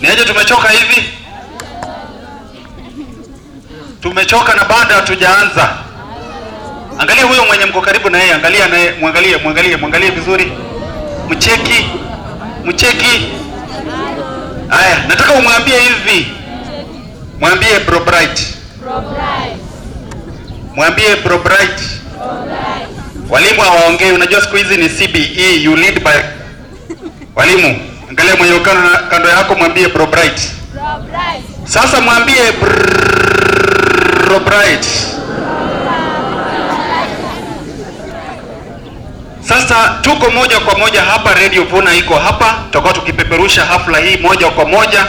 Niaje, tumechoka hivi? Tumechoka na bado hatujaanza. Angalia huyo mwenye mko karibu na yeye, angalia naye, mwangalie, mwangalie, mwangalie vizuri, mcheki, mcheki. Haya, nataka umwambie hivi, mwambie bro Bright, mwambie bro Bright. Walimu hawaongei, unajua siku hizi ni CBE, you lead by walimu. Angalia mwenye kando, kando yako, mwambie bro Bright. Sasa mwambie bro Bright. Sasa tuko moja kwa moja hapa, Radio Vuna iko hapa, tutakuwa tukipeperusha hafla hii moja kwa moja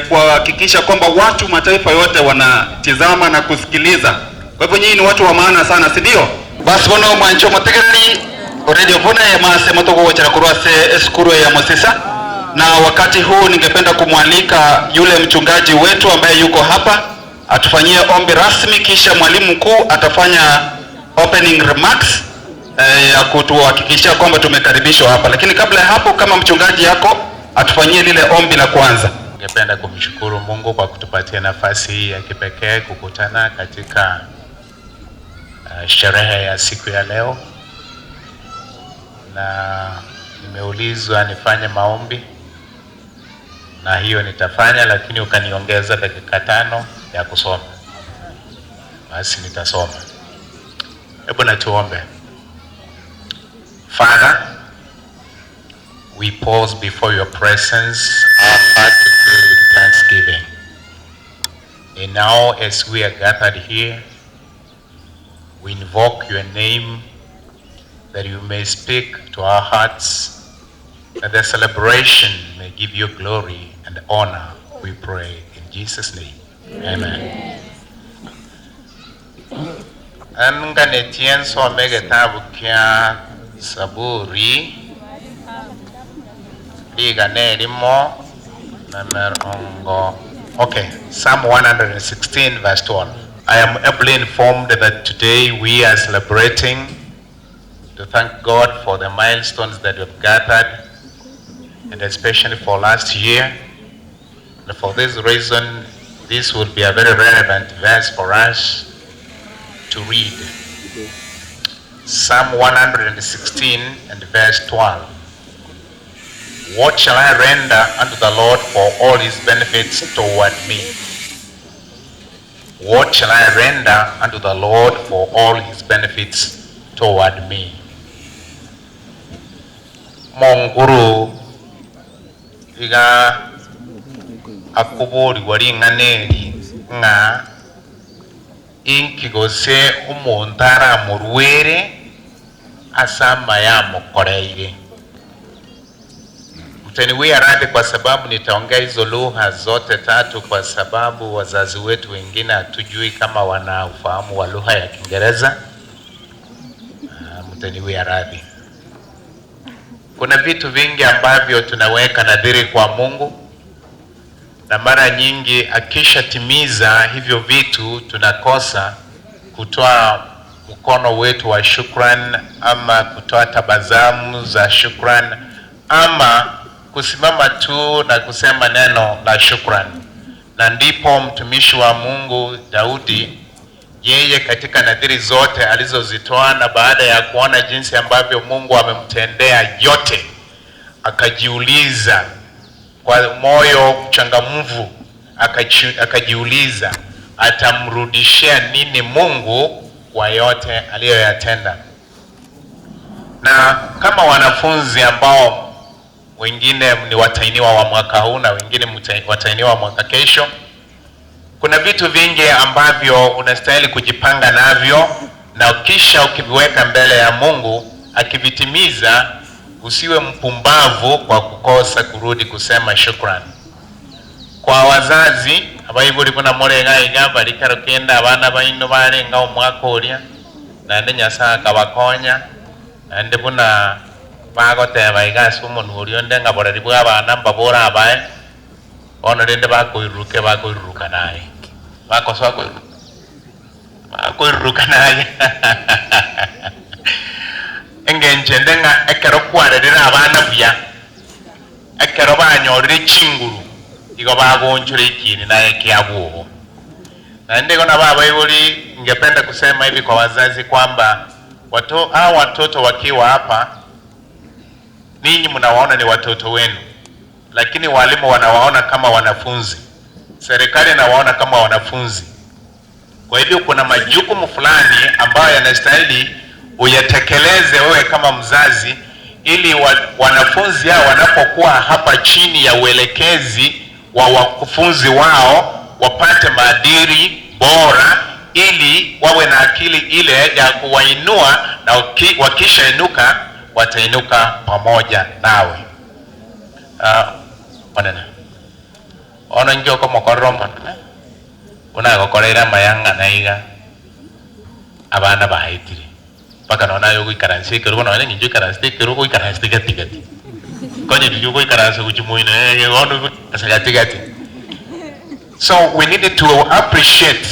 kuhakikisha kwamba watu mataifa yote wanatizama na kusikiliza. Kwa hivyo nyinyi ni watu wa maana sana, si ndio? Basi bono mwancho motegereri Radio Vuna ya mase motogogochera kurwa se esukuru ya Mosisa. Na wakati huu ningependa kumwalika yule mchungaji wetu ambaye yuko hapa atufanyie ombi rasmi, kisha mwalimu mkuu atafanya opening remarks ya kutuhakikishia kwamba tumekaribishwa hapa. Lakini kabla ya hapo, kama mchungaji yako atufanyie lile ombi la kwanza. Ningependa kumshukuru Mungu kwa kutupatia nafasi hii ya kipekee kukutana katika sherehe ya siku ya leo, na nimeulizwa nifanye maombi na hiyo nitafanya, lakini ukaniongeza dakika 5 ya kusoma, basi nitasoma. Hebu na tuombe. Father, we pause before your presence, our heart filled with thanksgiving. And now as we are gathered here, we invoke your name that you may speak to our hearts, that the celebration may give you glory and honor, we pray in Jesus' name. Amen. Anganetie nsome gitabu kia Saburi ligana erimo na merongo. Okay, Psalm 116 verse 12. I am ably informed that today we are celebrating to thank God for the milestones that we've gathered, and especially for last year. And for this reason, this will be a very relevant verse for us to read. Psalm 116 and verse 12. What shall I render unto the Lord for all his benefits toward me? What shall I render unto the Lord for all his benefits toward me? Monguru iga akuboriwa ring'ana eri ng'a inki gose omonto aramorwere ase amaya amokoreire. Mtaniwia radhi kwa sababu nitaongea hizo lugha zote tatu, kwa sababu wazazi wetu wengine hatujui kama wana ufahamu wa lugha ya Kiingereza. Mtaniwia radhi. Kuna vitu vingi ambavyo tunaweka nadhiri kwa Mungu, na mara nyingi akishatimiza hivyo vitu tunakosa kutoa mkono wetu wa shukran, ama kutoa tabasamu za shukran, ama kusimama tu na kusema neno la shukran. Na ndipo mtumishi wa Mungu Daudi, yeye katika nadhiri zote alizozitoa na baada ya kuona jinsi ambavyo Mungu amemtendea yote, akajiuliza kwa moyo mchangamfu, akajiuliza atamrudishia nini Mungu kwa yote aliyoyatenda. Na kama wanafunzi ambao wengine ni watainiwa wa mwaka huu na wengine watainiwa mwaka kesho, kuna vitu vingi ambavyo unastahili kujipanga navyo, na kisha ukiviweka mbele ya Mungu akivitimiza, usiwe mpumbavu kwa kukosa kurudi kusema shukrani. Kwa wazazi abaibori buna morenga iga barikaro kenda abana baino barenga omwaka oria, naende Nyasaye akabakonya, naende buna bagoteba iga ase omonwa oria onde ng'a boreri bwa abana mbabora abae. Bono rende bakoiruruka ebakoiruruka naye. Bakosoa koiruruka bakoiruruka naye. Engencho ende ng'a ekero kwarerire abana buya, ekero banyorire chinguru, igo bagoonchora ekieni naye ekiabwo. Naende igo nabo abaibori, ningependa kusema hivi kwa wazazi kwamba wato, hawa watoto wakiwa hapa ninyi mnawaona ni watoto wenu, lakini walimu wanawaona kama wanafunzi, serikali inawaona kama wanafunzi. Kwa hivyo kuna majukumu fulani ambayo yanastahili uyatekeleze wewe kama mzazi, ili wa, wanafunzi hao wanapokuwa hapa chini ya uelekezi wa wakufunzi wao wapate maadili bora, ili wawe na akili ile ya kuwainua, na wakishainuka watainuka pamoja nawe. Onene ono inche okomokorera Omonene, buna agokoreire amaya ng'ana iga, abana baetire mpaka nonya naye ogoikaransa ekerogo nonya ninche oikaransete ekerogo oikaransete gati gati, konya riria ogoikaransa gochia moino bono ogoikaransa gati gati. So we need to appreciate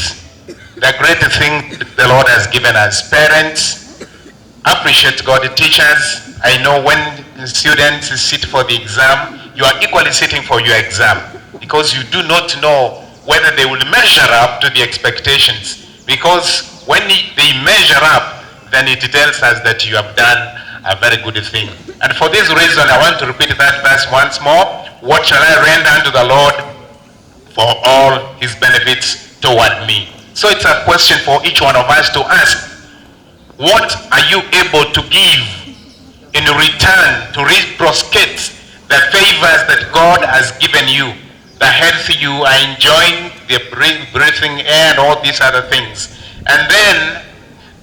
the great thing the Lord has given us. Parents, appreciate God. Teachers, I know when students sit for the exam, you are equally sitting for your exam because you do not know whether they will measure up to the expectations. Because when they measure up, then it tells us that you have done a very good thing. And for this reason, I want to repeat that verse once more. What shall I render unto the Lord for all his benefits toward me? So it's a question for each one of us to ask. What are you able to give in return to reciprocate the favors that God has given you? The health you are enjoying, the breathing air and all these other things. And then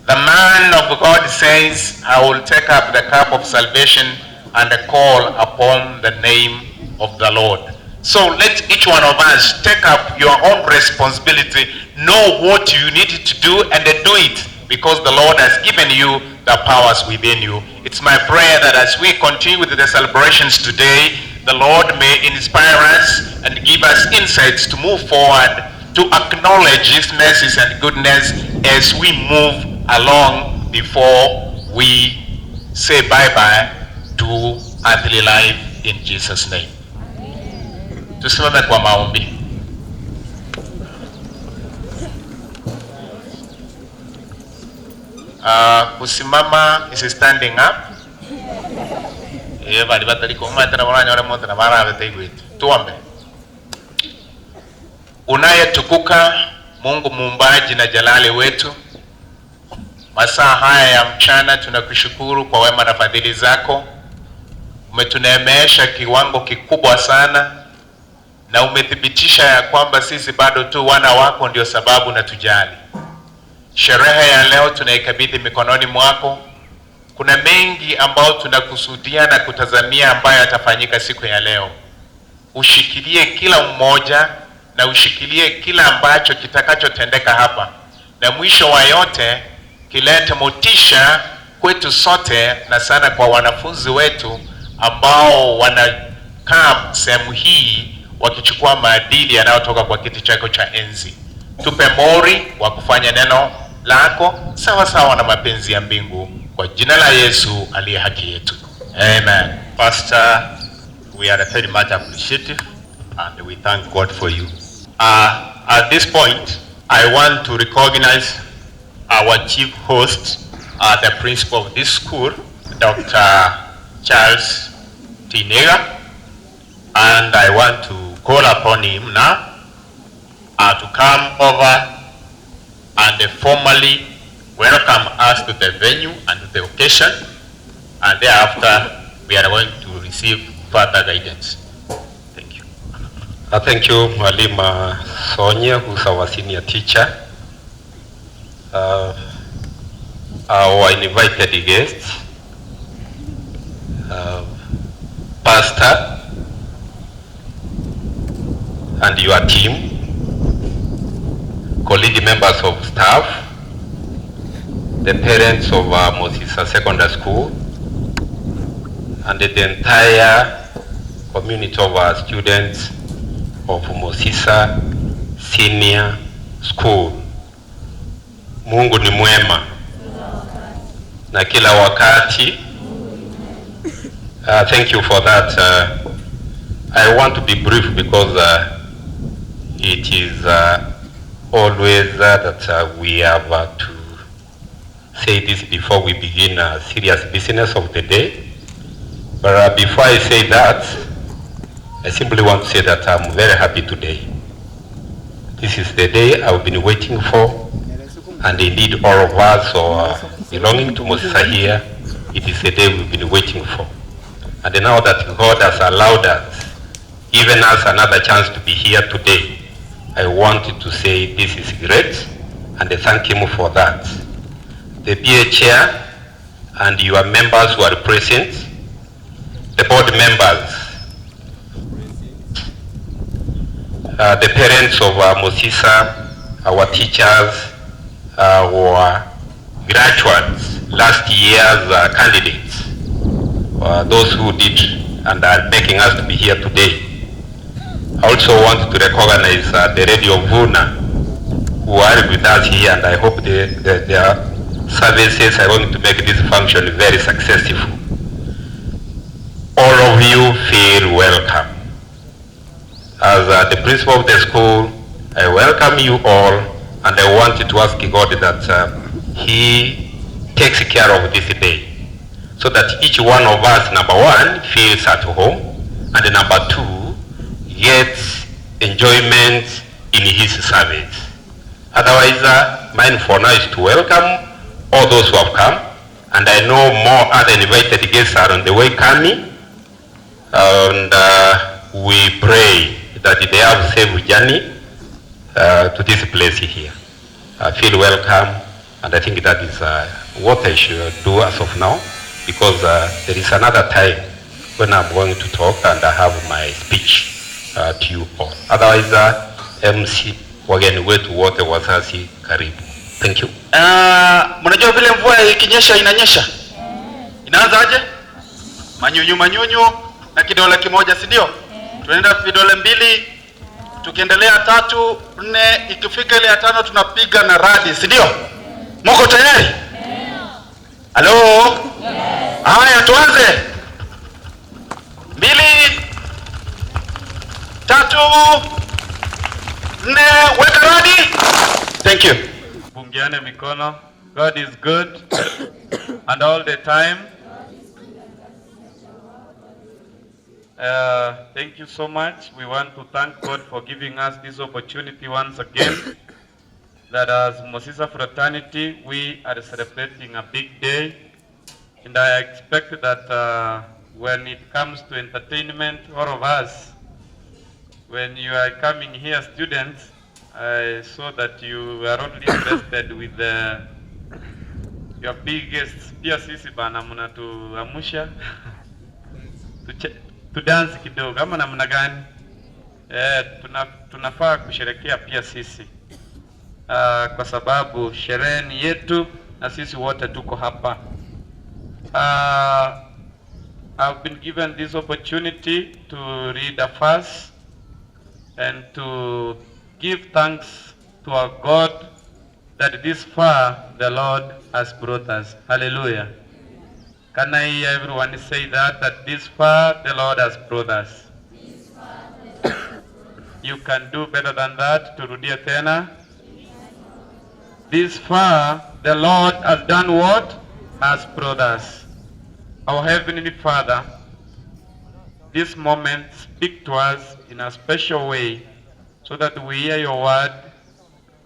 the man of God says, I will take up the cup of salvation and call upon the name of the Lord. So let each one of us take up your own responsibility, know what you need to do and do it, because the Lord has given you the powers within you. It's my prayer that as we continue with the celebrations today, the Lord may inspire us and give us insights to move forward, to acknowledge His mercies and goodness as we move along before we say bye-bye to earthly life in Jesus' name. Tusimame kwa maombi. Kusimama is standing up. Eh, bari batari komata na baranyore monto na barabete igwete. Tuombe. Unayetukuka Mungu muumbaji na jalali wetu, masaa haya ya mchana tunakushukuru kwa wema na fadhili zako. Umetuneemesha kiwango kikubwa sana na umethibitisha ya kwamba sisi bado tu wana wako, ndio sababu na tujali. Sherehe ya leo tunaikabidhi mikononi mwako. Kuna mengi ambayo tunakusudia na kutazamia ambayo yatafanyika siku ya leo. Ushikilie kila mmoja na ushikilie kila ambacho kitakachotendeka hapa, na mwisho wa yote kilete motisha kwetu sote na sana kwa wanafunzi wetu ambao wanakaa sehemu hii wakichukua maadili yanayotoka kwa kiti chako cha enzi. Tupe mori wa kufanya neno lako sawa sawa na mapenzi ya mbingu, kwa jina la Yesu aliye haki yetu, amen. Pastor, we are very much appreciative and we thank God for you. At this point, I want to recognize our chief host, the principal of this school, Dr. Charles Tinega, and I want to call upon him now to come over and formally welcome us to the venue and to the occasion, and thereafter we are going to receive further guidance. Thank you. Thank you, Mwalimu Sonia, who's our senior teacher. Our invited guests, Pastor, and your team, colleague members of staff, the parents of Mosisa Secondary School, and the entire community of our students of Mosisa Senior School. Mungu ni mwema na kila wakati. Thank you for that. I want to be brief because it is always that we have to say this before we begin serious business of the day. But before I say that, I simply want to say that I'm very happy today. This is the day I've been waiting for, and indeed all of us who are belonging to Mosisa here, it is the day we've been waiting for. And now that God has allowed us, given us another chance to be here today, I want to say this is great, and I thank him for that. The PA chair and your members who are present, the board members, the parents of Mosisa, our teachers, our graduates, last year's candidates, those who did and are making us to be here today. I also want to recognize the Radio Vuna who are with us here, and I hope their services are going to make this function very successful. All of you feel welcome. As the principal of the school, I welcome you all, and I want to ask God that He takes care of this day, so that each one of us, number one, feels at home, and number two, gets enjoyment in His service. Otherwise, mine for now is to welcome all those who have come, and I know more other invited guests are on the way coming, and we pray that they have safe journey to this place here. I feel welcome, and I think that is what I should do as of now, because there is another time when I'm going to talk and I have my speech to you all. Otherwise, MC, wageni wetu wote wazazi, karibu. Thank you. Mnajua vile mvua ikinyesha inanyesha? Inaanza aje? Manyunyu manyunyu na kidole kimoja, si ndio? Tunaenda vidole mbili, tukiendelea tatu, nne, ikifika ile ya tano tunapiga na radi, si ndio? Mko tayari? Halo? Haya, tuanze. Mbili, tatu, nne, weka radi. Thank you. Pungiane mikono. God is good and all the time. Thank you so much. We want to thank God for giving us this opportunity once again. That as Mosisa fraternity, we are celebrating a big day. And I expect that when it comes to entertainment, all of us, when you are coming here, students, I saw that you are only invested with your biggest. Pia sisi bana mnatuamsha tudance kidogo ama namna gani? Tunafaa kusherekea pia sisi kwa sababu sherehe ni yetu na sisi wote tuko hapa. I've been given this opportunity to read a verse and to give thanks to our God that this far the Lord has brought us. Hallelujah. Can I hear everyone say that this far the Lord has brought us? You can do better than that. Turudie tena. This far the Lord has done what? Has brought us. Our Heavenly Father, this moment speak to us in a special way so that we hear your word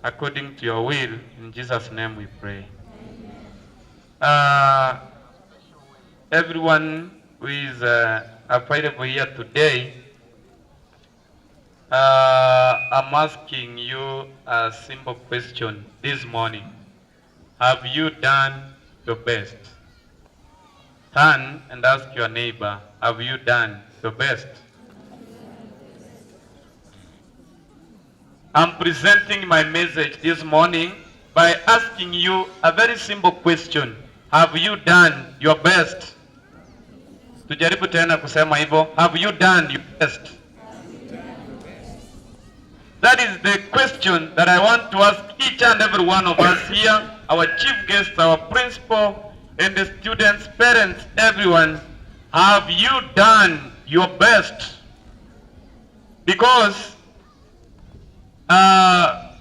according to your will. In Jesus' name we pray. Everyone who is available here today, I'm asking you a simple question this morning. Have you done your best? Turn and ask your neighbor, have you done your best? I'm presenting my message this morning by asking you a very simple question. Have you done your best? Tujaribu tena kusema hivyo. Have you done your best? That is the question that I want to ask each and every one of us here, our chief guests, our principal, and the students, parents, everyone. Have you done your best? Because uh,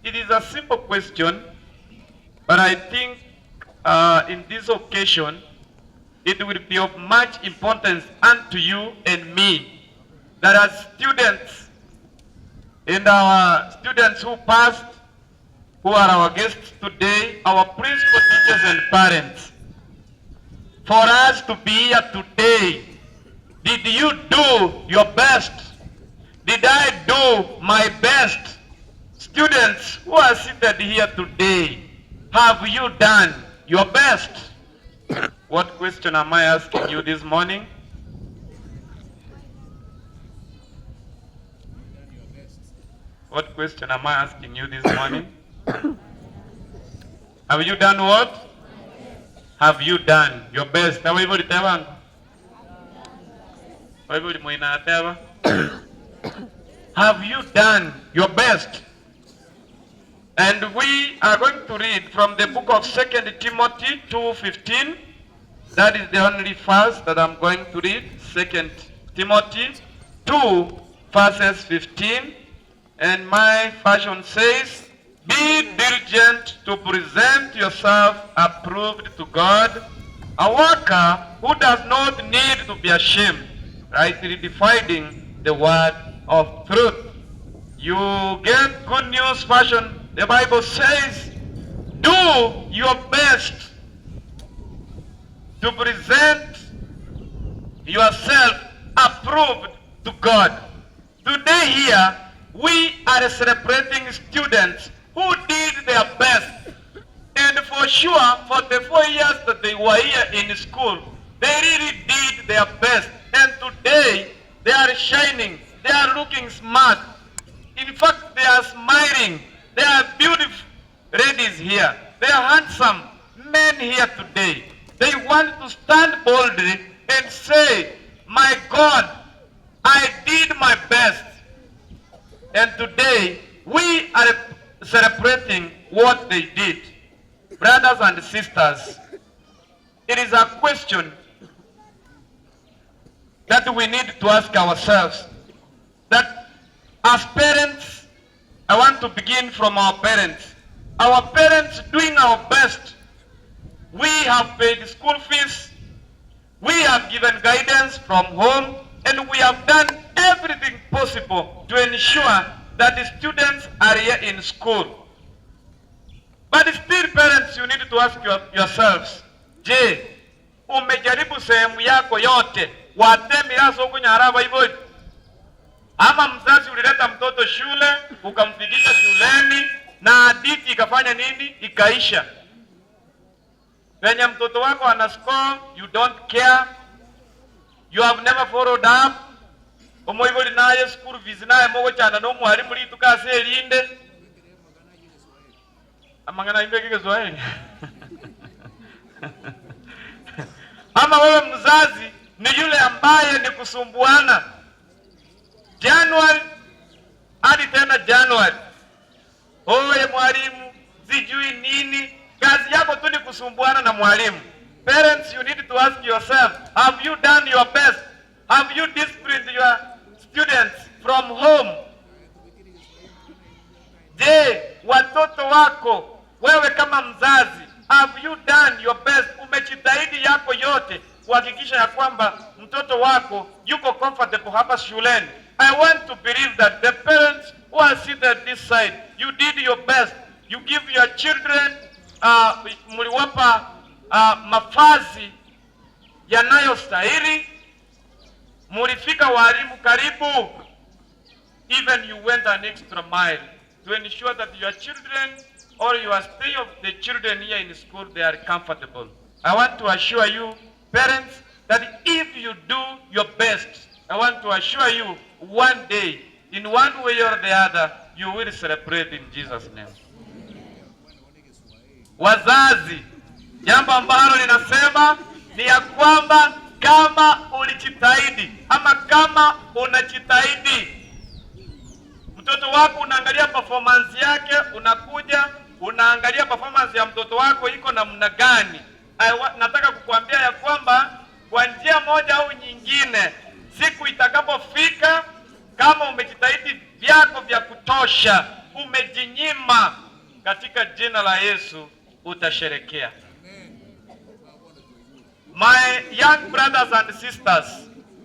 it is a simple question, but I think uh, in this occasion, it will be of much importance unto you and me that as students and our students who passed, who are our guests today, our principal teachers and parents, for us to be here today, did you do your best? Did I do my best? Students who are seated here today, have you done your best? What question am I asking you this morning? What question am I asking you this morning? Have you done what? Have you done your best? Abaibori teba ango. Abaibori moina teba. Have you done your best? And we are going to read from the book of 2 Timothy 2:15. That is the only verse that I'm going to read. 2 Timothy 2 verses 15. And my version says, Be diligent to present yourself approved to God, a worker who does not need to be ashamed, rightly dividing the word of truth. You get Good News Version, the Bible says, Do your best to present yourself approved to God. Today here, we are celebrating students who did their best. And for sure, for the 4 years that they were here in school, they really did their best. And today, they are shining. They are looking smart. In fact, they are smiling. They are beautiful ladies here. They are handsome men here today. They want to stand boldly and say, My God, I did my best. And today, we are celebrating what they did. Brothers and sisters, it is a question that we need to ask ourselves. That as parents, I want to begin from our parents. Our parents doing our best. We have paid school fees. We have given guidance from home and we have done everything possible to ensure that the students are here in school. But still parents, you need to ask yourselves, je, umejaribu sehemu yako yote watemira sokunyara abaibori ama mzazi ulileta mtoto shule ukamfikisha shuleni na hadithi ikafanya nini? Ikaisha. Venye mtoto wako ana score, you don't care, you have never followed up. Omoibori naye school fees naye mogochana na omwalimu rituko ase erinde amang'ana imbeke Kiswahili ama wewe mzazi ni yule ambaye ni kusumbuana January hadi tena January. Oye mwalimu, sijui nini. Kazi yako tu ni kusumbuana na mwalimu. Parents, you need to ask yourself, have you done your best? Have you disciplined your students from home? Je, watoto wako wewe kama mzazi, have you done your best? Umejitahidi yako yote kuhakikisha ya kwamba mtoto wako yuko comfortable hapa shuleni. I want to believe that the parents who are seated this side, you did your best. You give your children, mliwapa mavazi yanayostahili, mulifika walimu karibu, even you went an extra mile to ensure that your children or your stay of the children here in school, they are comfortable. I want to assure you, parents, that if you do your best, I want to assure you, one day, in one way or the other, you will celebrate in Jesus' name. Wazazi, jambo ambalo linasema ni ya kwamba kama ulijitahidi ama kama unajitahidi, mtoto wako Mtoto wako unaangalia performance yake, unakuja unaangalia performance ya mtoto wako iko namna gani. Nataka kukuambia ya kwamba kwa njia moja au nyingine, siku itakapofika, kama umejitahidi vyako vya kutosha, umejinyima, katika jina la Yesu utasherekea. My young brothers and sisters,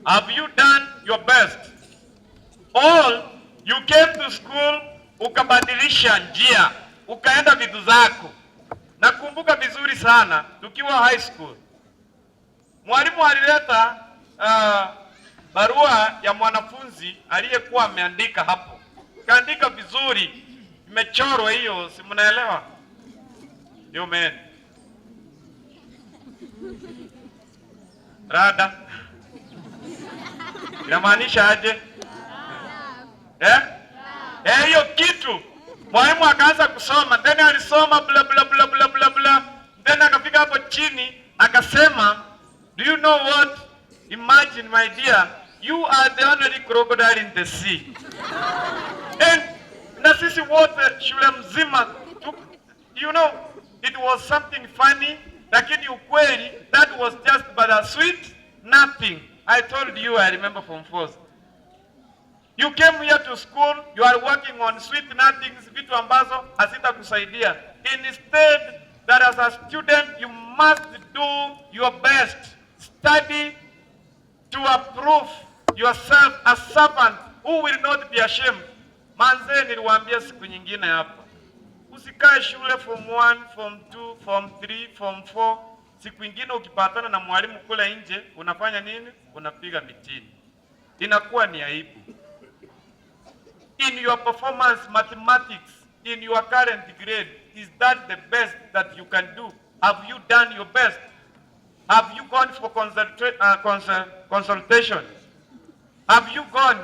have you done your best? All you came to school ukabadilisha njia, ukaenda vitu zako. Nakumbuka vizuri sana tukiwa high school, mwalimu alileta barua ya mwanafunzi aliyekuwa ameandika hapo, kaandika vizuri, imechorwa hiyo, si mnaelewa? Yo man. Rada inamaanisha aje? Eh? Eh, hiyo kitu mwalimu akaanza kusoma, then alisoma bla bla bla bla bla bla, then akafika hapo chini akasema, do you know what? Imagine my dear, you are the only crocodile in the sea. And na sisi wote shule mzima tu, it was something funny, lakini ukweli that was just but a sweet nothing. I told you, I remember from fourth. You came here to school, you are working on sweet nothings, vitu ambazo hazitakusaidia. Instead, that as a student, you must do your best. Study to approve yourself a servant who will not be ashamed. Manze, niliwaambia siku nyingine hapa. Usikae shule form 1, form 2, form 3, form 4. Siku nyingine ukipatana na mwalimu kule nje, unafanya nini? Unapiga mitini. Inakuwa ni aibu. In your performance mathematics, in your current grade, is that the best that you can do? Have you done your best? Have you gone for consultation? Have you gone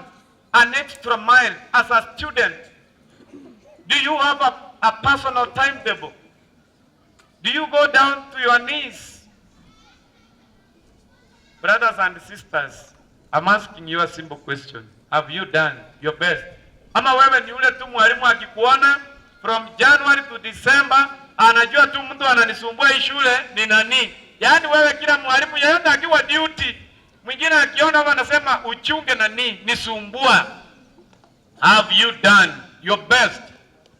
an extra mile as a student? Do you have a personal timetable? Do you go down to your knees? Brothers and sisters, I'm asking you a simple question. Have you done your best? Ama wewe ni ule tu mwalimu akikuona from January to December anajua tu mtu ananisumbua hii shule ni nani? Yaani wewe kila mwalimu yeyote akiwa duty, mwingine akiona hapa anasema uchunge nani nisumbua. Have you done your best?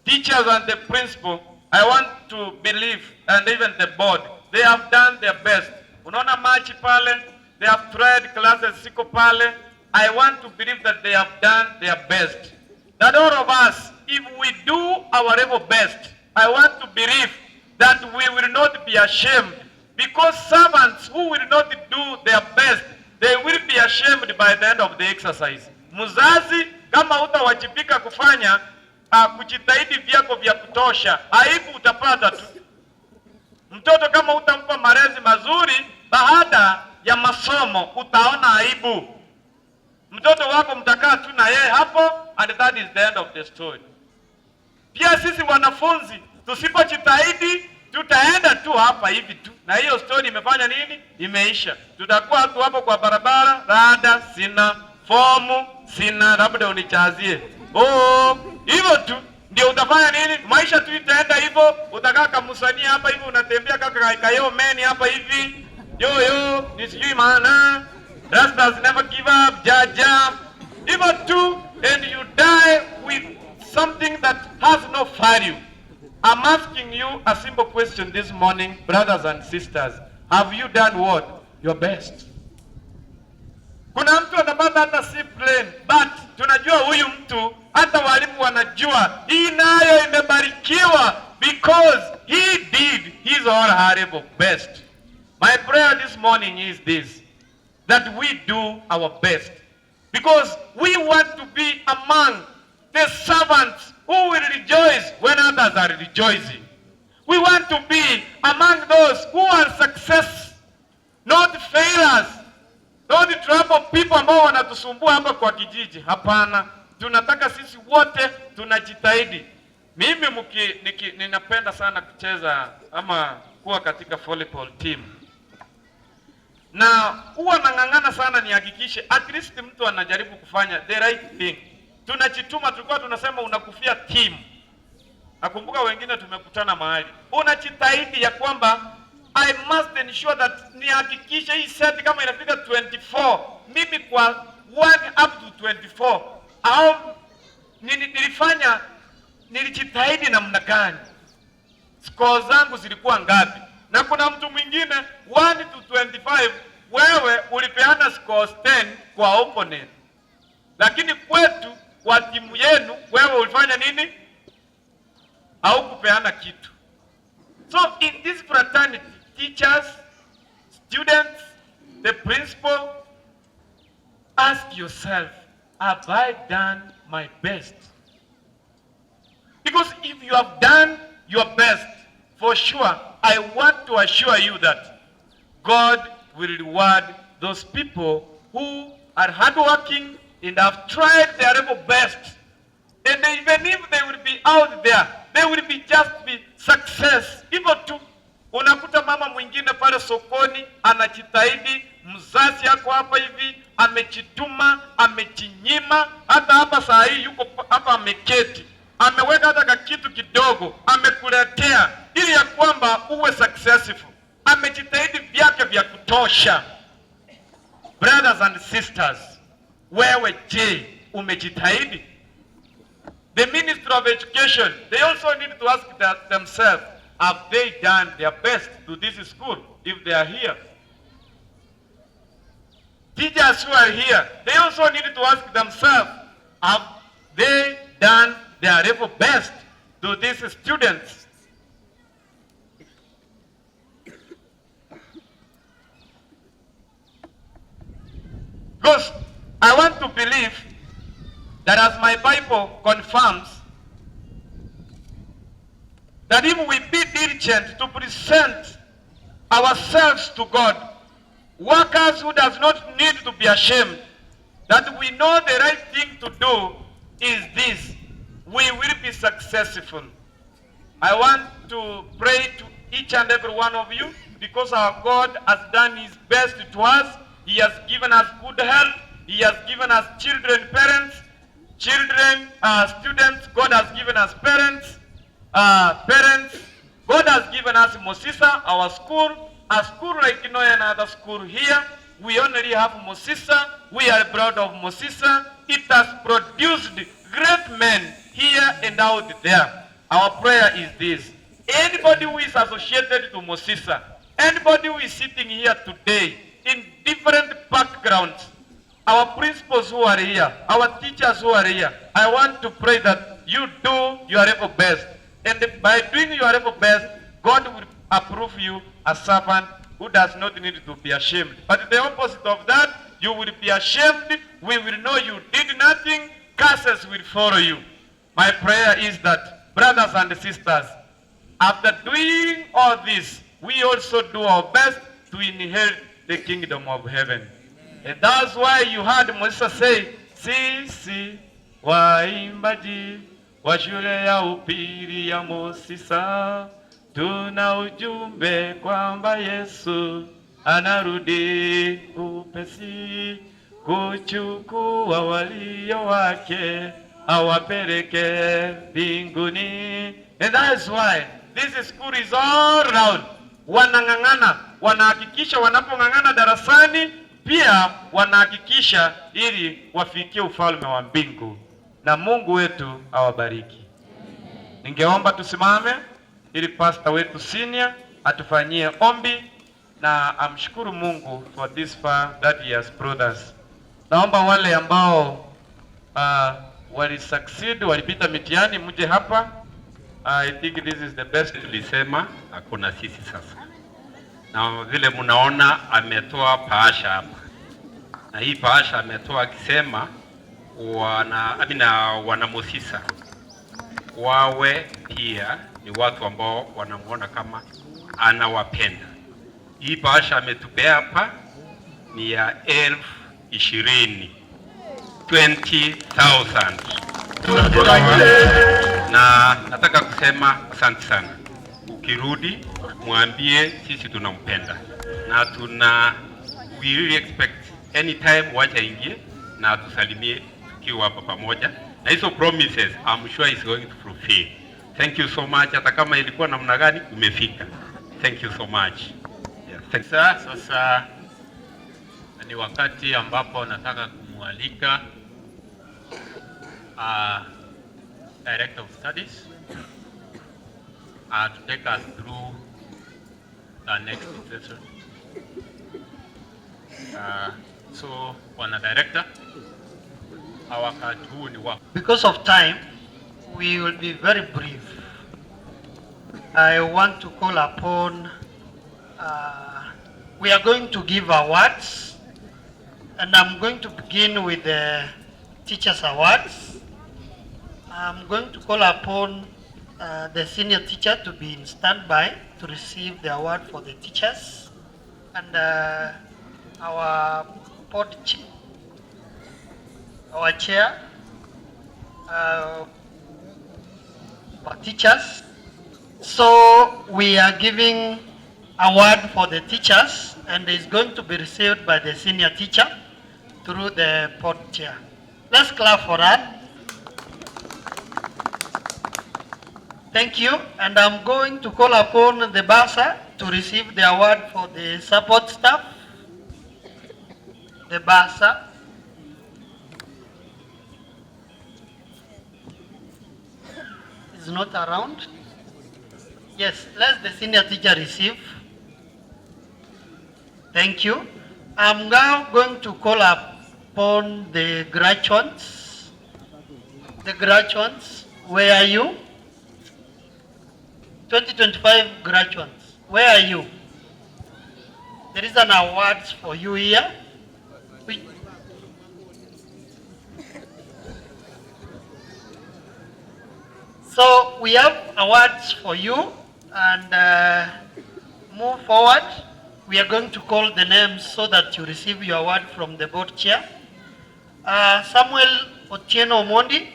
Teachers and the principal, I want to believe, and even the board, they have done their best. Unaona machi pale, they have tried classes siko pale. I want to believe that they have done their best. That all of us, if we do our level best, I want to believe that we will not be ashamed. Because servants who will not do their best, they will be ashamed by the end of the exercise. Mzazi, kama hutawajibika kufanya kujitahidi vyako vya kutosha, aibu utapata tu. Mtoto kama hutampa malezi mazuri, baada ya masomo utaona aibu. Mtoto wako mtakaa tu na yeye hapo, and that is the end of the story. Pia sisi wanafunzi tusipojitahidi tutaenda tu hapa hivi tu, na hiyo story imefanya nini? Imeisha. Tutakuwa tu hapo kwa barabara, rada sina, fomu sina, labda unichazie. Oh, hivyo tu ndio utafanya nini? Maisha tu itaenda hivyo, utakaa kamusanii hapa hivi, unatembea kaka kayo meni hapa hivi, yo yo, ni sijui maana Rastas never give up, jaja, hivyo tu, and you die with something that has no value. I'm asking you a simple question this morning, brothers and sisters. Have you done what? Your best. Kuna mtu anapata hata C plane, but tunajua huyu mtu, hata walimu wanajua hii nayo imebarikiwa because he did his or her level best. My prayer this morning is this, that we do our best because we want to be among the servants who will rejoice when others are rejoicing. We want to be among those who are success, not failures, not the trouble people ambao wanatusumbua hapa kwa kijiji. Hapana, tunataka sisi wote tunajitahidi. Mimi ninapenda sana kucheza ama kuwa katika volleyball team, na huwa nang'ang'ana sana nihakikishe at least mtu anajaribu kufanya the right thing. Tunajituma, tulikuwa tunasema unakufia team. Nakumbuka wengine tumekutana mahali, unajitahidi ya kwamba I must ensure that nihakikishe hii set kama inafika 24, mimi kwa 1 up to 24 au nilifanya nilijitahidi namna gani, score zangu zilikuwa ngapi? Na kuna mtu mwingine 1 to 25, wewe ulipeana scores 10 kwa opponent, lakini kwetu kwa timu yenu wewe ulifanya nini? Au kupeana kitu. So in this fraternity, teachers, students, the principal, ask yourself, have I done my best? Because if you have done your best, for sure, I want to assure you that God will reward those people who are hardworking and have tried their level best. And even if they will be out there, they will be just be success. Hivyo tu unakuta mama mwingine pale sokoni anajitahidi, mzazi yako hapa hivi amejituma, amejinyima, hata hapa saa hii yuko hapa ameketi, ameweka hata kakitu kidogo, amekuletea ili ya kwamba uwe successful. Amejitahidi vyake vya kutosha. Brothers and sisters, wewe je, umejitahidi? The Ministry of Education, they also need to ask themselves, have they done their best to this school if they are here? Teachers who are here, they also need to ask themselves, have they done their level best to these students? Because I want to believe that as my Bible confirms, that if we be diligent to present ourselves to God, workers who does not need to be ashamed, that we know the right thing to do is this, we will be successful. I want to pray to each and every one of you because our God has done his best to us. He has given us good health. He has given us children, parents, children, students. God has given us parents, parents. God has given us Mosisa, our school, a school like no another school here. We only have Mosisa. We are proud of Mosisa. It has produced great men here and out there. Our prayer is this. Anybody who is associated to Mosisa, anybody who is sitting here today in different backgrounds, our principals who are here, our teachers who are here, I want to pray that you do your level best. And by doing your level best, God will approve you a servant who does not need to be ashamed. But the opposite of that, you will be ashamed. We will know you did nothing. Curses will follow you. My prayer is that, brothers and sisters, after doing all this, we also do our best to inherit the kingdom of heaven. And that's why you heard Moses say, sisi waimbaji wa shule ya upili ya Mosisa tuna ujumbe kwamba Yesu anarudi upesi kuchukua walio wake awapeleke mbinguni. And that's why this school is all round. Wanang'ang'ana, wanahakikisha wanapong'ang'ana darasani pia wanahakikisha ili wafikie ufalme wa mbingu, na Mungu wetu awabariki. Ningeomba tusimame ili pastor wetu senior atufanyie ombi na amshukuru Mungu for this far that he has brought us. Naomba wale ambao wali succeed walipita mitihani mje hapa. I think this is the best. Tulisema hakuna sisi sasa, na vile mnaona ametoa bahasha hapa, na hii bahasha ametoa akisema wana amina, wana Mosisa wawe pia ni watu ambao wanamuona kama anawapenda. Hii bahasha ametupea hapa ni ya 20,000, 20,000 na nataka kusema asante sana. Ukirudi mwambie sisi tunampenda na tuna we really expect anytime, wacha ingie na tusalimie. Tukiwa hapa pamoja na hizo promises I'm sure is going to fulfill. Thank you so much. Hata kama ilikuwa namna gani umefika. Thank you so much. Yeah, thank Sasa, sasa ni wakati ambapo nataka kumwalika Director of Studies to take us through the next session. So, Bwana Director, wakati huu ni wako. Because of time, we will be very brief. I want to call upon, we are going to give awards, and I'm going to begin with the Teachers Awards. I'm going to call upon the senior teacher to be in standby to receive the award for the teachers, and our board our chair, our teachers. So we are giving award for the teachers, and it's going to be received by the senior teacher through the board chair. Let's clap for that. Thank you, and I'm going to call upon the bursar to receive the award for the support staff. The bursar. Is not around. Yes, let the senior teacher receive. Thank you. I'm now going to call upon the graduates. The graduates, where are you? 2025 graduates, where are you? There is an award for you here. Which So we have awards for you, and move forward. We are going to call the names so that you receive your award from the board chair. Samuel Otieno Omondi.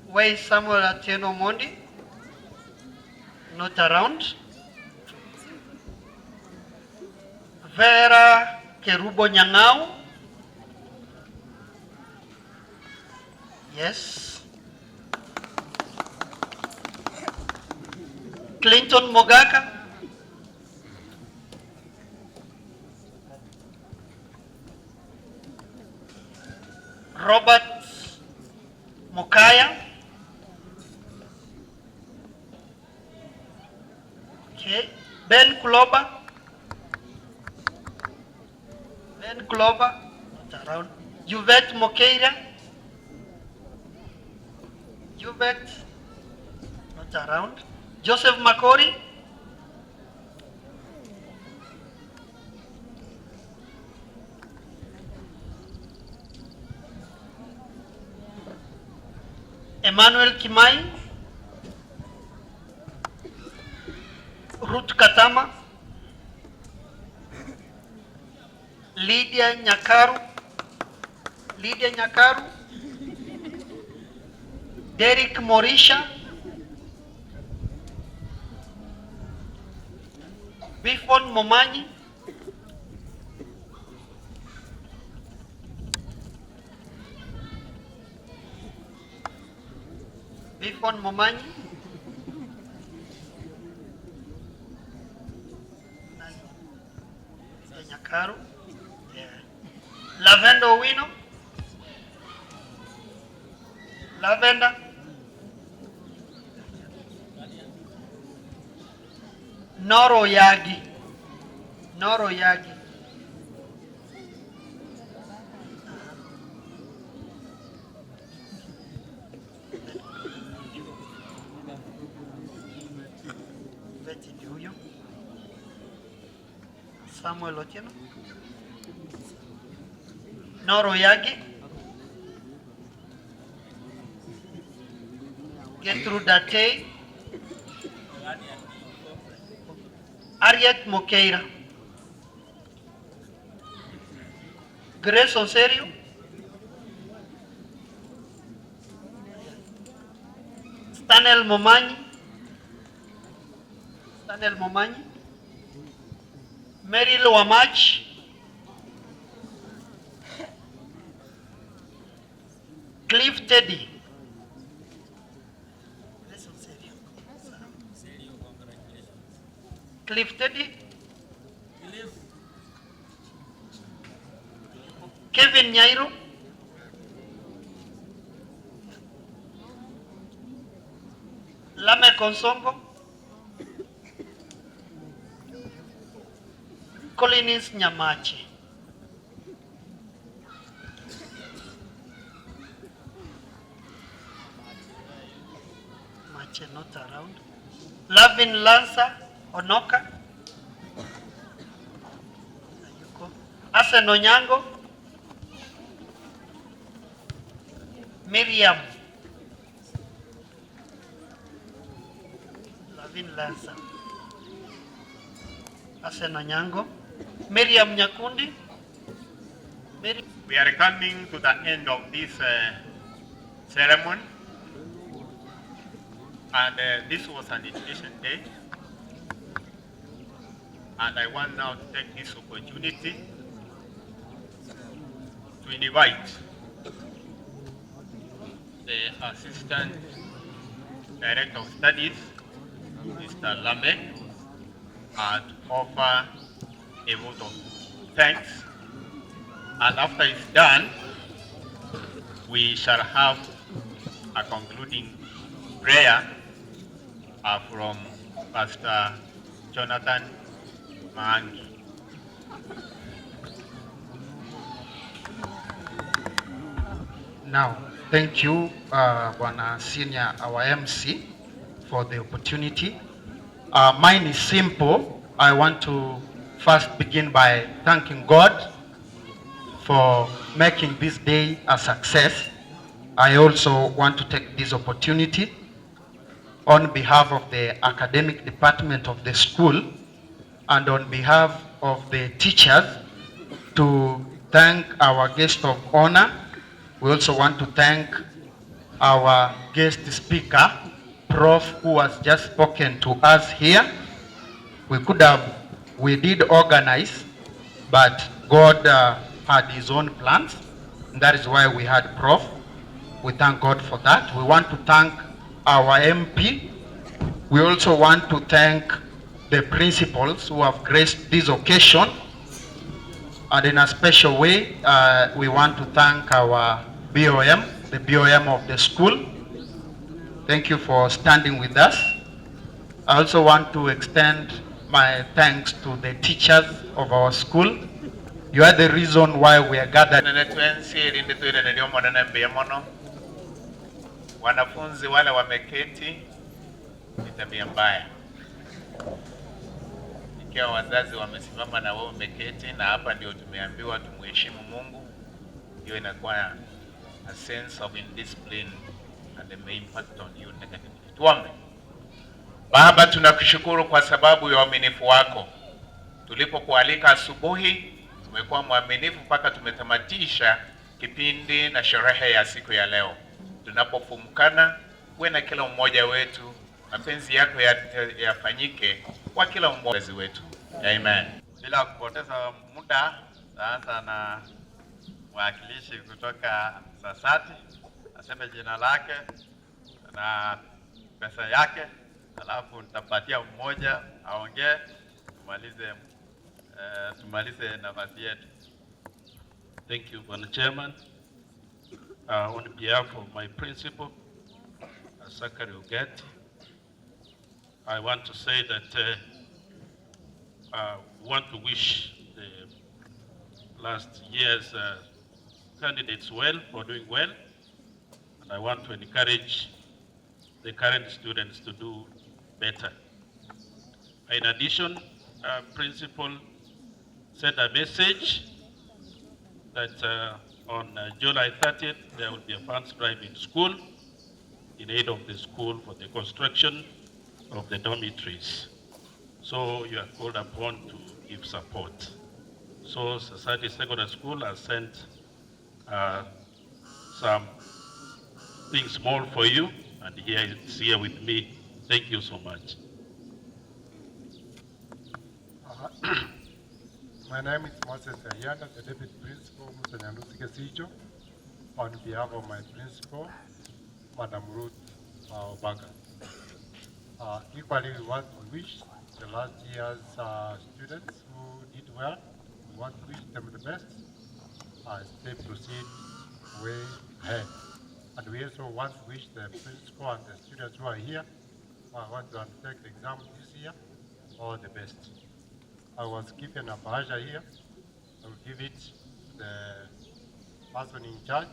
Where is Samuel Otieno Omondi? Not around. Vera Kerubo Nyang'au. Yes. Clinton Mogaka. Robert Mokaya. Okay. Ben Kuloba. Ben Kuloba, not around. Juvet Mokeira. Juvet, not around. Joseph Makori. Emmanuel Kimai. Ruth Katama. Lydia Nyakaru. Lydia Nyakaru. Derek Morisha. Bifon Momanyi. Bifon Momanyi. Nyakaru. Yeah. Lavender Owino. Lavender. Noro Yagi. Noro Yagi. Betty huyo. Samuel Otieno. Noro Yagi. Gertrude Datei. Ariet Mokeira. Grace Onserio. Stanel Momanyi. Stanel Momanyi. Meryl Wamach. Cliff Teddy. Cliff Teddy. Kevin Nyairo. Lameck Onsongo. Collins Nyamache. Mache not around. Lavin Lancer Onoka. Ayuko. Asen Onyango. Miriam. Lavin Lancer. Asen Onyango. Miriam Nyakundi. Miriam. We are coming to the end of this ceremony, and this was an education day, and I want now to take this opportunity to invite the Assistant Director of Studies, Mr. Lamek, to offer a vote of thanks. And after it's done, we shall have a concluding prayer from Pastor Jonathan Maangi. Now, thank you, Bwana Senior, our MC, for the opportunity. Mine is simple. I want to first begin by thanking God for making this day a success. I also want to take this opportunity on behalf of the academic department of the school and on behalf of the teachers to thank our guest of honor. We also want to thank our guest speaker, Prof, who has just spoken to us here. We did organize, but God had his own plans, and that is why we had Prof. We thank God for that. We want to thank our MP. We also want to thank the principals who have graced this occasion. And in a special way, we want to thank our BOM, the BOM of the school. Thank you for standing with us. I also want to extend my thanks to the teachers of our school. You are the reason why we are gathered. Wanafunzi wale wameketi ni tabia mbaya. Ikiwa wazazi wamesimama na wewe umeketi, na hapa ndio tumeambiwa tumuheshimu Mungu, hiyo inakuwa a sense of indiscipline and it may impact on you negatively. Tuombe. Baba, tunakushukuru kwa sababu ya uaminifu wako. Tulipokualika asubuhi, tumekuwa mwaminifu mpaka tumetamatisha kipindi na sherehe ya siku ya leo. Tunapofumkana, uwe na kila mmoja wetu, mapenzi yako yafanyike kwa kila mmoja wetu. Amen. Bila kupoteza muda, sasa na mwakilishi kutoka Sasati aseme jina lake na pesa yake, alafu nitapatia mmoja aongee, tumalize nafasi yetu. Thank you, Bwana Chairman. On behalf of my principal, Sakari Ogati, I want to say that I want to wish the last year's candidates well for doing well, and I want to encourage the current students to do better. In addition, principal sent a message that on July 30th, there will be a funds drive in school in aid of the school for the construction of the dormitories. So you are called upon to give support. So Sasati Secondary School has sent some things small for you, and here it's here with me. Thank you so much. My name is Moses Ayanda, the Deputy Principal of Musa Nyandusi Kesicho. on behalf of my principal, Madam Ruth Obaga. Equally, we want to wish the last year's students who did well, we want to wish them the best as they proceed way ahead. And we also want to wish the principal and the students who are here, who are want to undertake the exam this year, all the best. I was given a bahasha here. I will give it to the person in charge.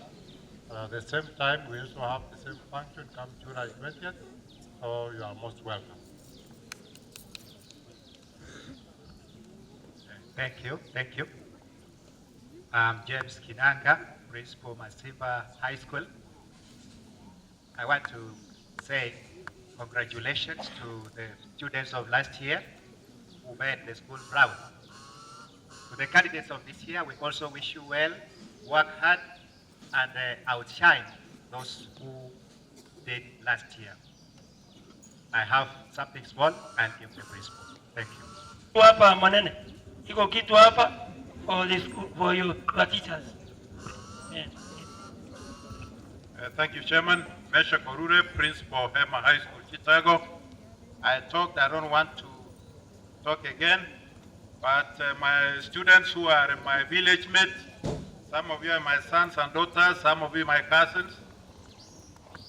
And at the same time, we also have the same function come July 20th, so you are most welcome. Thank you, thank you. I'm James Kinanga, Principal Masimba High School. I want to say congratulations to the students of last year who made the school proud. To the candidates of this year, we also wish you well, work hard, and outshine those who did last year. I have something small I'll give the principal. Thank you. Hapa manene iko kitu hapa for the school, for your teachers. Yeah. Thank you, Chairman. Mesha Korure, Principal of Hema High School, Chicago. I talked, I don't want to talk again, but my students who are my village mates, some of you are my sons and daughters, some of you my cousins.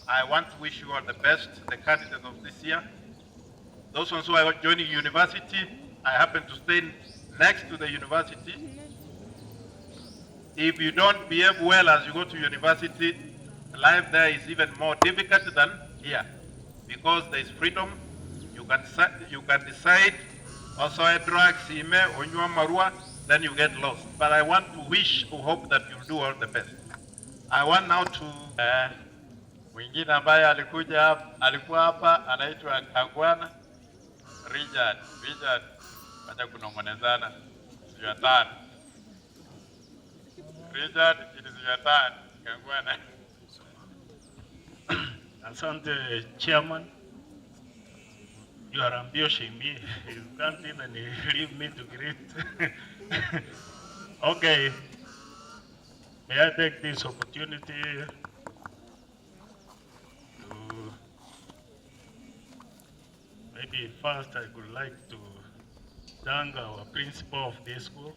I want to wish you all the best, the candidates of this year. Those ones who are joining university, I happen to stay next to the university. If you don't behave well as you go to university, life there is even more difficult than here because there is freedom. You can, you can decide also a drugs, ime, onywa marua, then you get lost. But I want to wish or hope that you'll do all the best. I want now to Eh, mwingine ambaye alikuja hapa, alikuwa hapa anaitwa Kagwana Richard. Richard, wacha kunong'onezana. It's your turn. Richard, it is your turn. Kagwana. Asante, Chairman. You are ambushing me. You can't even leave me to greet. Okay. May I take this opportunity to maybe first I would like to thank our principal of this school,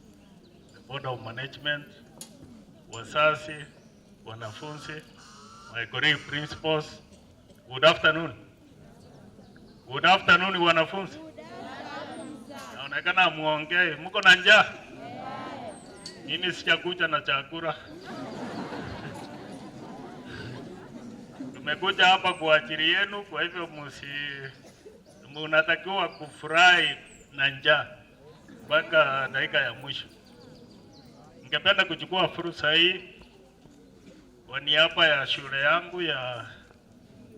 the board of management, wazazi, wanafunzi, my colleague principals. Good afternoon. Good afternoon wanafunzi. Naonekana muongee, mko na njaa? Mimi sijakuja na chakula. Tumekuja hapa kwa ajili yenu, kwa hivyo musi munatakiwa kufurahi na njaa mpaka dakika ya mwisho. Ningependa kuchukua fursa hii kwa niaba ya shule yangu ya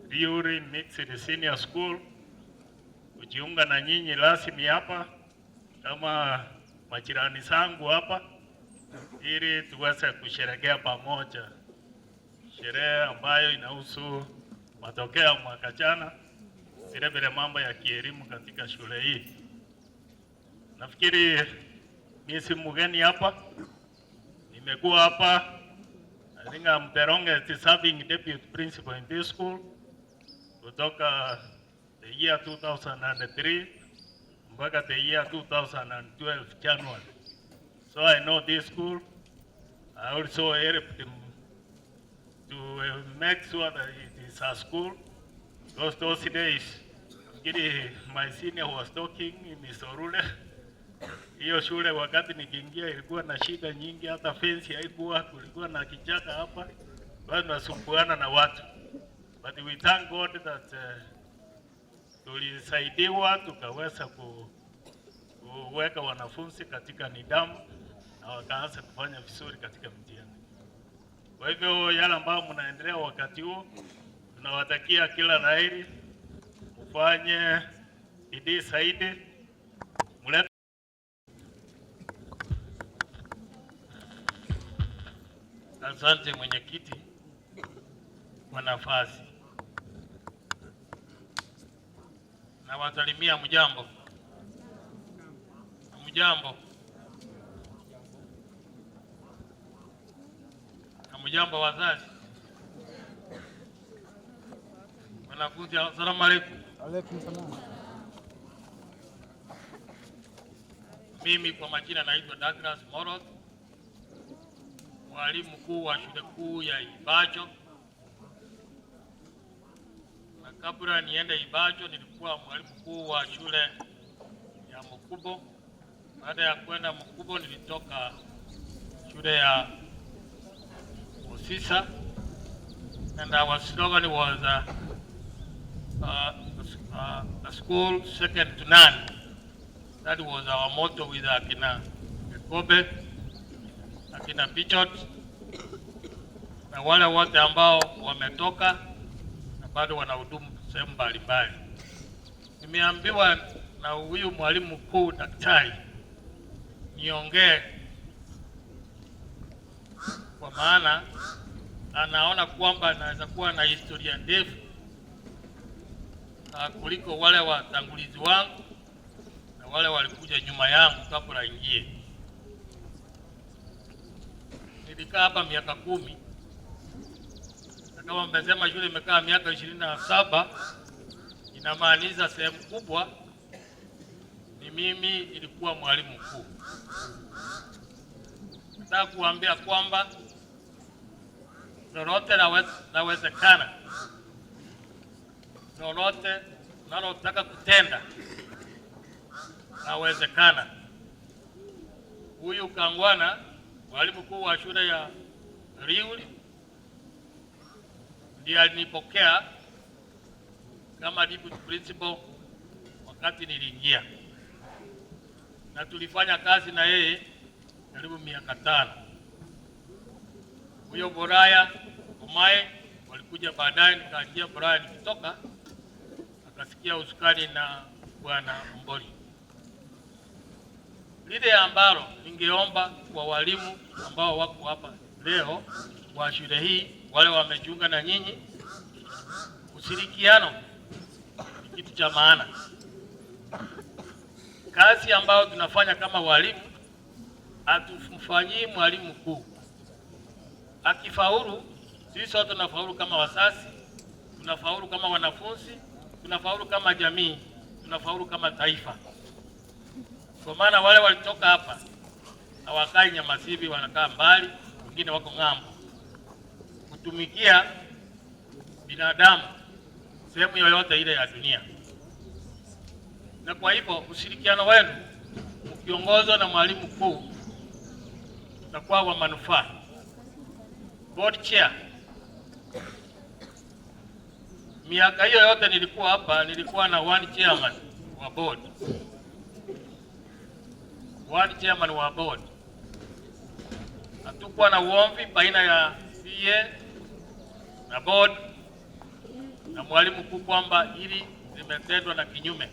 Riuri Mixed Senior School kujiunga na nyinyi rasmi hapa kama majirani zangu hapa ili tuweze kusherehekea pamoja sherehe ambayo inahusu matokeo ya mwaka jana, vile vile mambo ya kielimu katika shule hii. Nafikiri mimi si mgeni hapa, nimekuwa hapa. I think I'm the longest serving deputy principal in this school kutoka the year 2003 mpaka the year 2012 January. So I know this school. I also helped them to make sure that it is a school. Because those days, nafikiri my senior was talking Mr. Orule. Hiyo shule wakati nikiingia ilikuwa na shida nyingi, hata fence haikuwa, kulikuwa na kichaka hapa, kwa tunasumbuana na watu. But we thank God that tulisaidiwa tukaweza kuweka wanafunzi katika nidhamu na wakaanza kufanya vizuri katika mtihani. Kwa hivyo yale ambayo mnaendelea wakati huo, tunawatakia kila la heri, mfanye bidii zaidi, mlete Asante mwenyekiti kwa nafasi. Nawasalimia mjambo. Mjambo. Hamjambo wazazi. Wanafunzi, assalamu alaikum. Alaikum salam. Mimi kwa majina naitwa Douglas Moroth, mwalimu mkuu wa shule kuu ya Ibacho, na kabla niende Ibacho nilikuwa mwalimu mkuu wa shule ya Mukubo. Baada ya kwenda Mukubo nilitoka shule ya Mosisa and our slogan was a school second to none. That was our motto with akina Kobe, akina Bichot na wale wote ambao wametoka na bado wanahudumu sehemu mbalimbali. Nimeambiwa na huyu mwalimu mkuu daktari niongee kwa maana anaona kwamba anaweza kuwa na historia ndefu kuliko wale watangulizi wangu na wale walikuja nyuma yangu kabla ingie. Nilikaa hapa miaka 10 na kama mmesema shule imekaa miaka 27, inamaanisha sehemu kubwa ni mimi nilikuwa mwalimu mkuu. Nataka kuambia kwamba lolote lawezekana, lolote unalotaka kutenda lawezekana. Huyu Kangwana, mwalimu mkuu wa shule ya Riuli, ndiye alinipokea kama deputy principal wakati niliingia, na tulifanya kazi na yeye karibu miaka 5. Huyo Boraya Omae walikuja baadaye, nikaingia Boraya, nikitoka akasikia usukani na Bwana Mbori. Lile ambalo ningeomba kwa walimu ambao wako hapa leo wa shule hii, wale wamejiunga na nyinyi, ushirikiano ni kitu cha maana. Kazi ambayo tunafanya kama walimu, hatumfanyii mwalimu mkuu. Akifaulu, sisi sote tunafaulu kama wazazi, tunafaulu kama wanafunzi, tunafaulu kama jamii, tunafaulu kama taifa. Kwa maana wale walitoka hapa hawakai Nyamasibi, wanakaa mbali, wengine wako ng'ambo, kutumikia binadamu sehemu yoyote ile ya dunia. Na kwa hivyo ushirikiano wenu mkiongozwa na mwalimu mkuu utakuwa wa manufaa. Board chair, miaka hiyo yote nilikuwa hapa, nilikuwa na one chairman wa board. One chairman wa board. Hatukuwa na uomvi baina ya CA na board na mwalimu mkuu kwamba hili limetendwa na kinyume.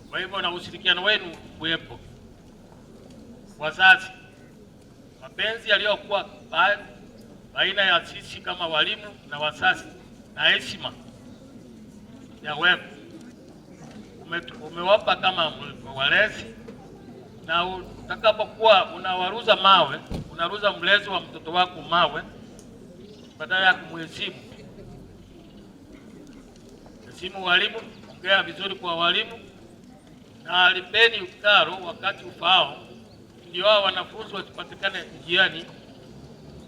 Kwa hivyo na ushirikiano wenu kuwepo. Wazazi, mapenzi yaliyokuwa baina ya sisi kama walimu na wazazi na heshima ya wepo umewapa kama walezi, na utakapokuwa unawaruza mawe, unaruza mlezi wa mtoto wako mawe badala ya kumheshimu. Heshimu walimu, ongea vizuri kwa walimu na lipeni karo wakati ufaao, ndio hao wanafunzi wasipatikane njiani,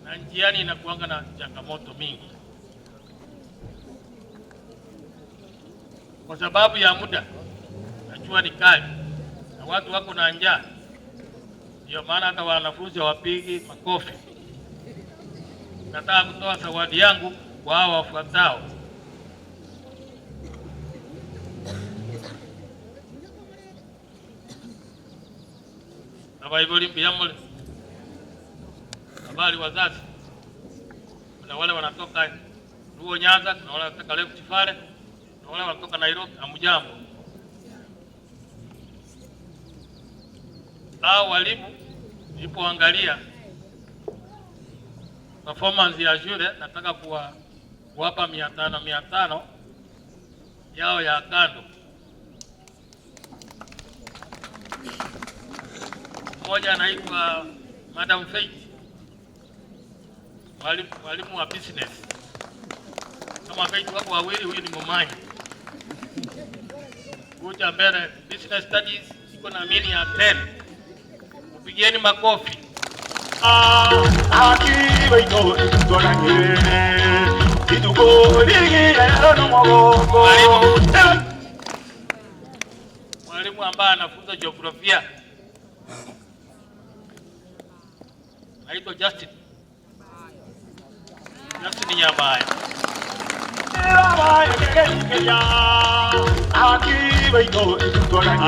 na njiani inakuanga na changamoto mingi. Kwa sababu ya muda, najua ni kali na watu wako na njaa, ndio maana hata wanafunzi hawapigi makofi. Nataka kutoa zawadi yangu kwa hao wafuatao. Abaibuli mbiyamule. Habari wazazi. Kuna wale wanatoka Luo Nyanza, kuna wale wanatoka Rift Valley, kuna wale wanatoka Nairobi. Hamjambo. Hao walimu nilipoangalia performance ya shule, nataka kuwapa mia tano, mia tano yao ya kando. Mmoja anaitwa Madam Faith, mwalimu wa business. Kama Faith wako wawili, huyu ni Momanyi. Kuja mbele, business studies iko na mean ya 10. Mpigieni makofi. Mwalimu ambaye anafunza jiografia anaitwa Justin. Justin Nyabaya.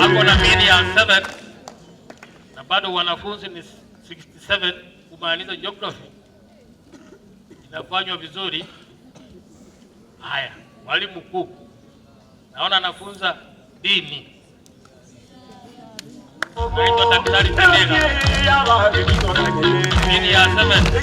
Ako na mean ya 7 na bado wanafunzi ni 67 kumaanisha geography inafanywa vizuri. Haya, mwalimu mkuu naona anafunza dini, naitwa Daktari Pendera, dini ya 7.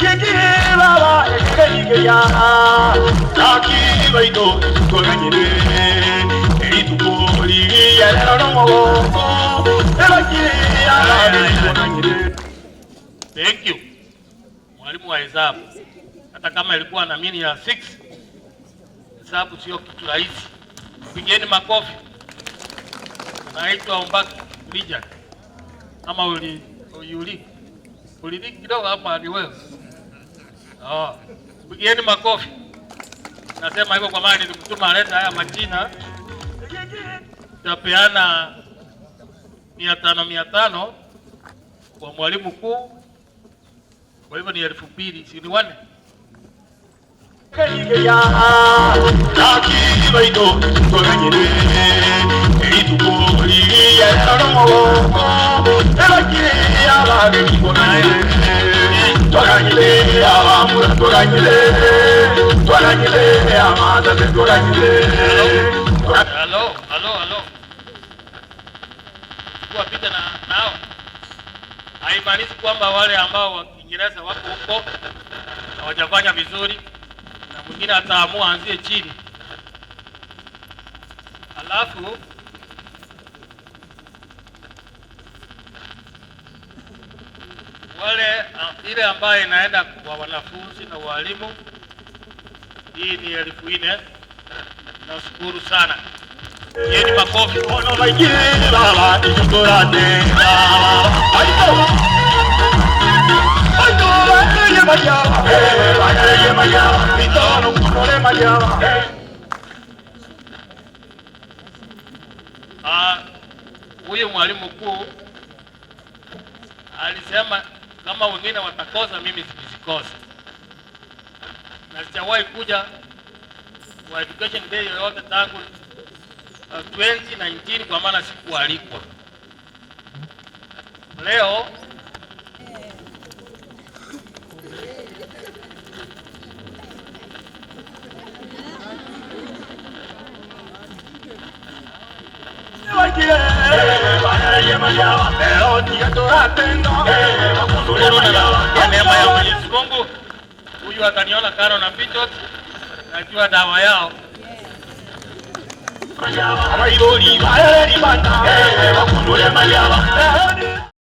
Thank you. Mwalimu wa hesabu, hata kama ilikuwa na mean ya 6, hesabu sio kitu rahisi. Pigeni makofi. Naitwa Ombaki Richard. Ama uli uli uliliki kidogo ama ni wewe? Oh, pigieni makofi. Nasema hivyo kwa maana nilimtuma aleta haya majina. Tapeana 500 500 kwa mwalimu mkuu, kwa hivyo ni 2000, si ni wane? Halo, halo, halo. Chukua picha na nao. Haimaanishi kwamba wale ambao wa Kiingereza wako huko hawajafanya vizuri, na mwingine ataamua aanzie chini. Alafu wale ile ambayo inaenda kwa wanafunzi na walimu, hii ni 4000. Nashukuru sana. Yeni makofi. Huyu mwalimu mkuu alisema kama wengine watakosa, mimi nisikosa, na sijawahi kuja kwa education day yoyote tangu 2019 kwa maana sikualikwa. Leo kwa neema ya Mwenyezi Mungu, huyu ataniona karo na Pichot, najua dawa yao.